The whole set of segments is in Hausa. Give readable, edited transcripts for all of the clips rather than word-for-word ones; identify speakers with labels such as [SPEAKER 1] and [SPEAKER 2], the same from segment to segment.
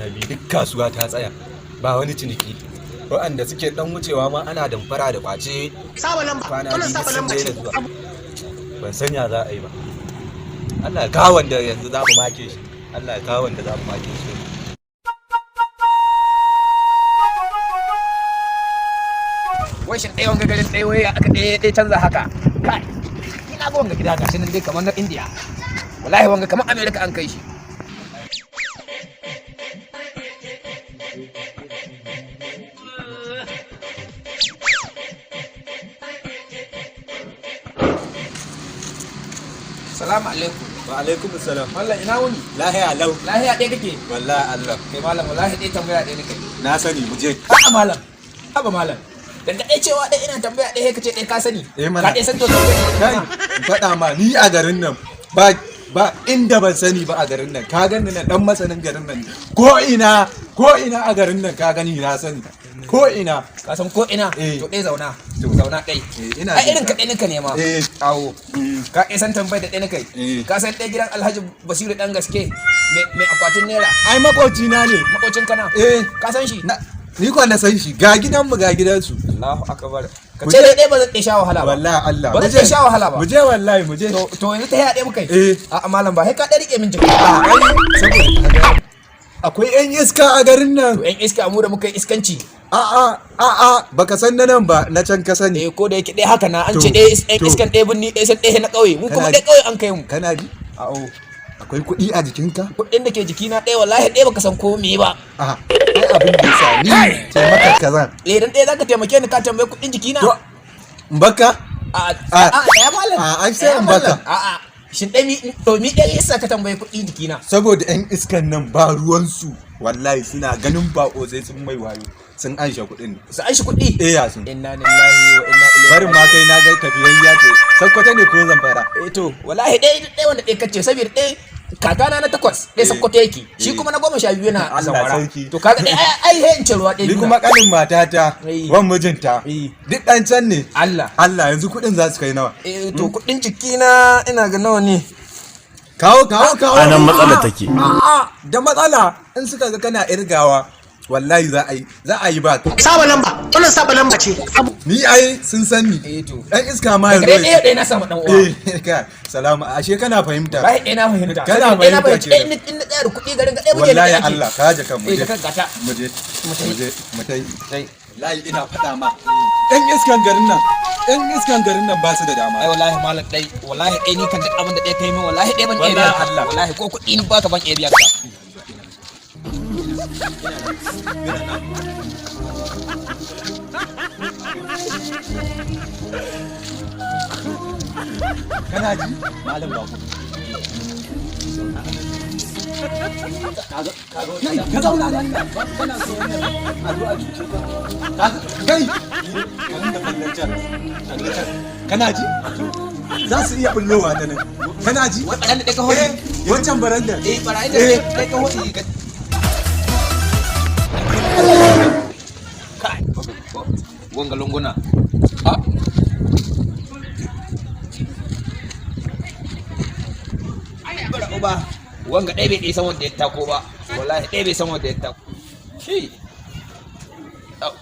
[SPEAKER 1] Kwana biyu duk kasuwa ta tsaya, ba wani ciniki. Waɗanda suke dan wucewa ma ana damfara da kwace.
[SPEAKER 2] Saba lamba.
[SPEAKER 1] Kwana
[SPEAKER 2] Wannan
[SPEAKER 1] biyu
[SPEAKER 2] saba
[SPEAKER 1] sun
[SPEAKER 2] lamba
[SPEAKER 1] daina
[SPEAKER 2] ce.
[SPEAKER 1] zuwa. Ban san ya za a yi ba. Allah ya kawo wanda yanzu za mu make shi. Allah ya kawo wanda za mu make shi.
[SPEAKER 3] Wai shin ɗaya wanga garin ɗaya wai aka ɗaya ɗaya canza haka? Kai, ni na ga wanga gida gashi nan dai kamar na India. Wallahi wanga kamar America an kai shi. Salamu alaikum.
[SPEAKER 1] Wa alaikum salam.
[SPEAKER 3] Mallam, ina wuni?
[SPEAKER 1] Lahiya lau.
[SPEAKER 3] Lahiya ɗaya kake?
[SPEAKER 1] Wallahi Allah.
[SPEAKER 3] Kai malam, wallahi ɗaya tambaya ɗaya nake.
[SPEAKER 1] Na sani, mu je.
[SPEAKER 3] A'a malam, haba malam. Dan ɗaya cewa ɗaya ina tambaya ɗaya kace ɗaya ka sani.
[SPEAKER 1] Eh mana.
[SPEAKER 3] Ka ɗaya san to tambaya.
[SPEAKER 1] Kai, in faɗa ma, ni a garin nan ba inda ban sani ba a garin nan. Ka gani nan, dan masanin garin nan. Ko ina, ko ina a garin nan ka gani na sani. Ko ina.
[SPEAKER 3] Ka san ko ina?
[SPEAKER 1] Eh.
[SPEAKER 3] To ɗaya zauna.
[SPEAKER 1] To.
[SPEAKER 3] Zauna ɗai.
[SPEAKER 1] Eh, ina
[SPEAKER 3] Ai
[SPEAKER 1] jin
[SPEAKER 3] irin
[SPEAKER 1] ka.
[SPEAKER 3] ka ɗaya nika nema.
[SPEAKER 1] Eh.
[SPEAKER 3] Awo. Ka ɗaya san tambayar da ɗaya nika
[SPEAKER 1] Eh.
[SPEAKER 3] yi. Ka san ɗaya gidan Alhaji Basiru ɗan gaske mai akwatin naira?
[SPEAKER 1] Ai makoci na ne.
[SPEAKER 3] Makocin kana?
[SPEAKER 1] Eh.
[SPEAKER 3] Ka san shi?
[SPEAKER 1] Na ni ko na san shi, ga gidanmu ga gidansu.
[SPEAKER 3] Allahu akbar. Ka
[SPEAKER 1] Mu
[SPEAKER 3] ce
[SPEAKER 1] je.
[SPEAKER 3] dai ɗaya ba zan ɗaya sha wahala ba.
[SPEAKER 1] Wallahi Allah.
[SPEAKER 3] Ba
[SPEAKER 1] Mu
[SPEAKER 3] zan
[SPEAKER 1] je.
[SPEAKER 3] ɗaya sha wahala ba.
[SPEAKER 1] Mu je, wallahi mu je.
[SPEAKER 3] To yanzu ta ɗaya muka yi.
[SPEAKER 1] Eh.
[SPEAKER 3] A'a malam, ba sai ka ɗaya riƙe min jiki.
[SPEAKER 1] Ai saboda kaga akwai yan iska a garin nan.
[SPEAKER 3] To ƴan iska, mu da muka yi iskanci.
[SPEAKER 1] A'a a'a, baka san na nan ba, na can ka sani.
[SPEAKER 3] Eh, ko da yake ɗaya haka na an
[SPEAKER 1] To,
[SPEAKER 3] ce ɗaya ƴan
[SPEAKER 1] to.
[SPEAKER 3] iskan ɗaya binni ɗaya san ɗaya na ƙauye, mu kuma
[SPEAKER 1] Kana
[SPEAKER 3] ɗaya ƙauye an kai mu.
[SPEAKER 1] Kana ji?
[SPEAKER 3] A'o.
[SPEAKER 1] Akwai kuɗi a jikinka?
[SPEAKER 3] Kuɗin da ke jikina ɗaya, wallahi ɗaya baka san ko me ba.
[SPEAKER 1] A ai abin da yasa ni taimaka kaza.
[SPEAKER 3] Eh, dan ɗaya zaka taimake ni ka tambaye kuɗin jikina.
[SPEAKER 1] To in baka?
[SPEAKER 3] A
[SPEAKER 1] A-
[SPEAKER 3] a ɗaya malam.
[SPEAKER 1] a, ai sai
[SPEAKER 3] Ɗaya
[SPEAKER 1] in baka.
[SPEAKER 3] malam. A a shin ɗaya mi to mi ɗaya yasa ka tambaye kuɗin jikina?
[SPEAKER 1] Saboda yan iskan nan ba ruwansu, wallahi suna ganin bako sai sun mai wayo sun ansha kuɗin.
[SPEAKER 3] Su an shi kuɗi.
[SPEAKER 1] Eh, ya sun.
[SPEAKER 3] Inna lillahi wa inna ilaihi.
[SPEAKER 1] Barin ma kai, na ga tafiyayya ce, Sakkwata ne ko Zamfara?
[SPEAKER 3] Eh to wallahi ɗaya ɗaya wanda ɗaya kace, saboda ɗaya kakana na takwas ɗaya Sakkwato yake, shi
[SPEAKER 1] Eh.
[SPEAKER 3] kuma na 12 yana
[SPEAKER 1] Allah
[SPEAKER 3] Zamfara.
[SPEAKER 1] sarki.
[SPEAKER 3] To kaga ɗaya ai ai in ce ruwa ɗaya
[SPEAKER 1] Ni
[SPEAKER 3] biyu
[SPEAKER 1] kuma
[SPEAKER 3] na.
[SPEAKER 1] kanin matata,
[SPEAKER 3] Eh.
[SPEAKER 1] wan mijinta,
[SPEAKER 3] Eh.
[SPEAKER 1] duk ɗan can ne.
[SPEAKER 3] Allah.
[SPEAKER 1] Allah, yanzu kuɗin za su kai nawa?
[SPEAKER 3] Eh to kuɗin jikina ina ga nawa ne?
[SPEAKER 1] Kawo, kawo, kawo.
[SPEAKER 4] A nan matsala take.
[SPEAKER 1] A'a, da matsala in suka ga kana irgawa, wallahi za a yi ba.
[SPEAKER 2] Saba lamba. Wannan saba lamba ce.
[SPEAKER 1] Ni ai sun san ni.
[SPEAKER 3] Eh to.
[SPEAKER 1] Dan iska ma
[SPEAKER 3] Daga
[SPEAKER 1] yanzu.
[SPEAKER 3] ɗaya ɗaya na samu ɗan uwa.
[SPEAKER 1] Eh ka salamu, ashe kana fahimta.
[SPEAKER 3] Wallahi ɗaya na fahimta.
[SPEAKER 1] Kana
[SPEAKER 3] Saboda ɗaya na
[SPEAKER 1] fahimta
[SPEAKER 3] fahimci ɗaya
[SPEAKER 1] kenan.
[SPEAKER 3] in na tsaya da kuɗi garin ga ɗaya buge ni
[SPEAKER 1] Wallahi
[SPEAKER 3] ɗaya ake.
[SPEAKER 1] Allah ka je kan mu
[SPEAKER 3] Eh
[SPEAKER 1] je.
[SPEAKER 3] ka gata.
[SPEAKER 1] Mu je, mu je, mu tai.
[SPEAKER 3] Sai.
[SPEAKER 1] Wallahi ina faɗa ma, ɗan iskan garin nan, ɗan iskan garin nan ba su da dama.
[SPEAKER 3] Ai wallahi malam ɗai, wallahi ɗai ni kan duk abin da ɗaya kai min, wallahi ɗaya ban ɗaya biyan
[SPEAKER 1] Wallahi
[SPEAKER 3] ka.
[SPEAKER 1] Allah.
[SPEAKER 3] Wallahi ko kuɗi ni baka ban ɗaya biyan ka.
[SPEAKER 1] Kana ji malam bako? Kai, ka zauna da Allah, kana so wannan a zo a cuce ka. Kai, ka rinka kallon can, kallon can. Kana ji? Za su iya bullowa ta nan. Kana ji?
[SPEAKER 3] Wai ɓaran da ɗaya ka hori.
[SPEAKER 1] Eh, wancan barandar.
[SPEAKER 3] Eh, ɓarayin da
[SPEAKER 1] Eh.
[SPEAKER 3] ɗaya ka hori. Kai. Wanga lunguna. Ah. Bara uba. Wanga ɗaya bai ɗaya san wanda ya tako ba. Wallahi ɗaya bai san wanda ya tako. Shi. Au.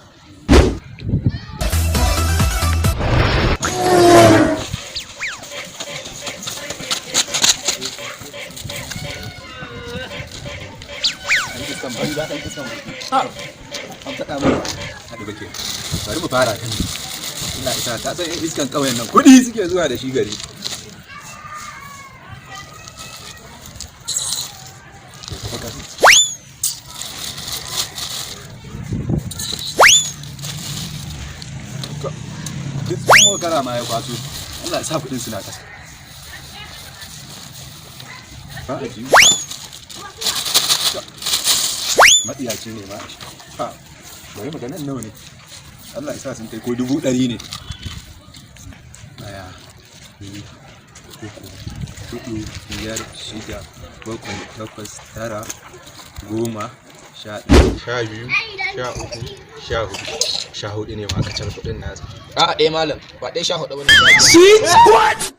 [SPEAKER 1] Ɗan iskan banza, ɗan iskan wofi. An faɗa mana haɗu ba ke. Bari mu fara kan. Ina isa ta san 'yan iskan ƙauyen nan kuɗi suke zuwa da shi gari. Duk sun mokara ma ya kwaso. Allah ya sa kuɗin suna ƙasa. Ba a ji. Matsiyaci ne ma shi. Ha, bari mu ga nan nawa ne. Allah ya sa sun kai ko 100,000 ne. Daya, biyu, uku, hudu, biyar, shida, bakwai, takwas, tara, 10, 11, 12, 13, 14. 14 ne ma kacal kuɗin nasa.
[SPEAKER 3] A'a ɗaya malam, ba ɗaya 14 ba ne. 15.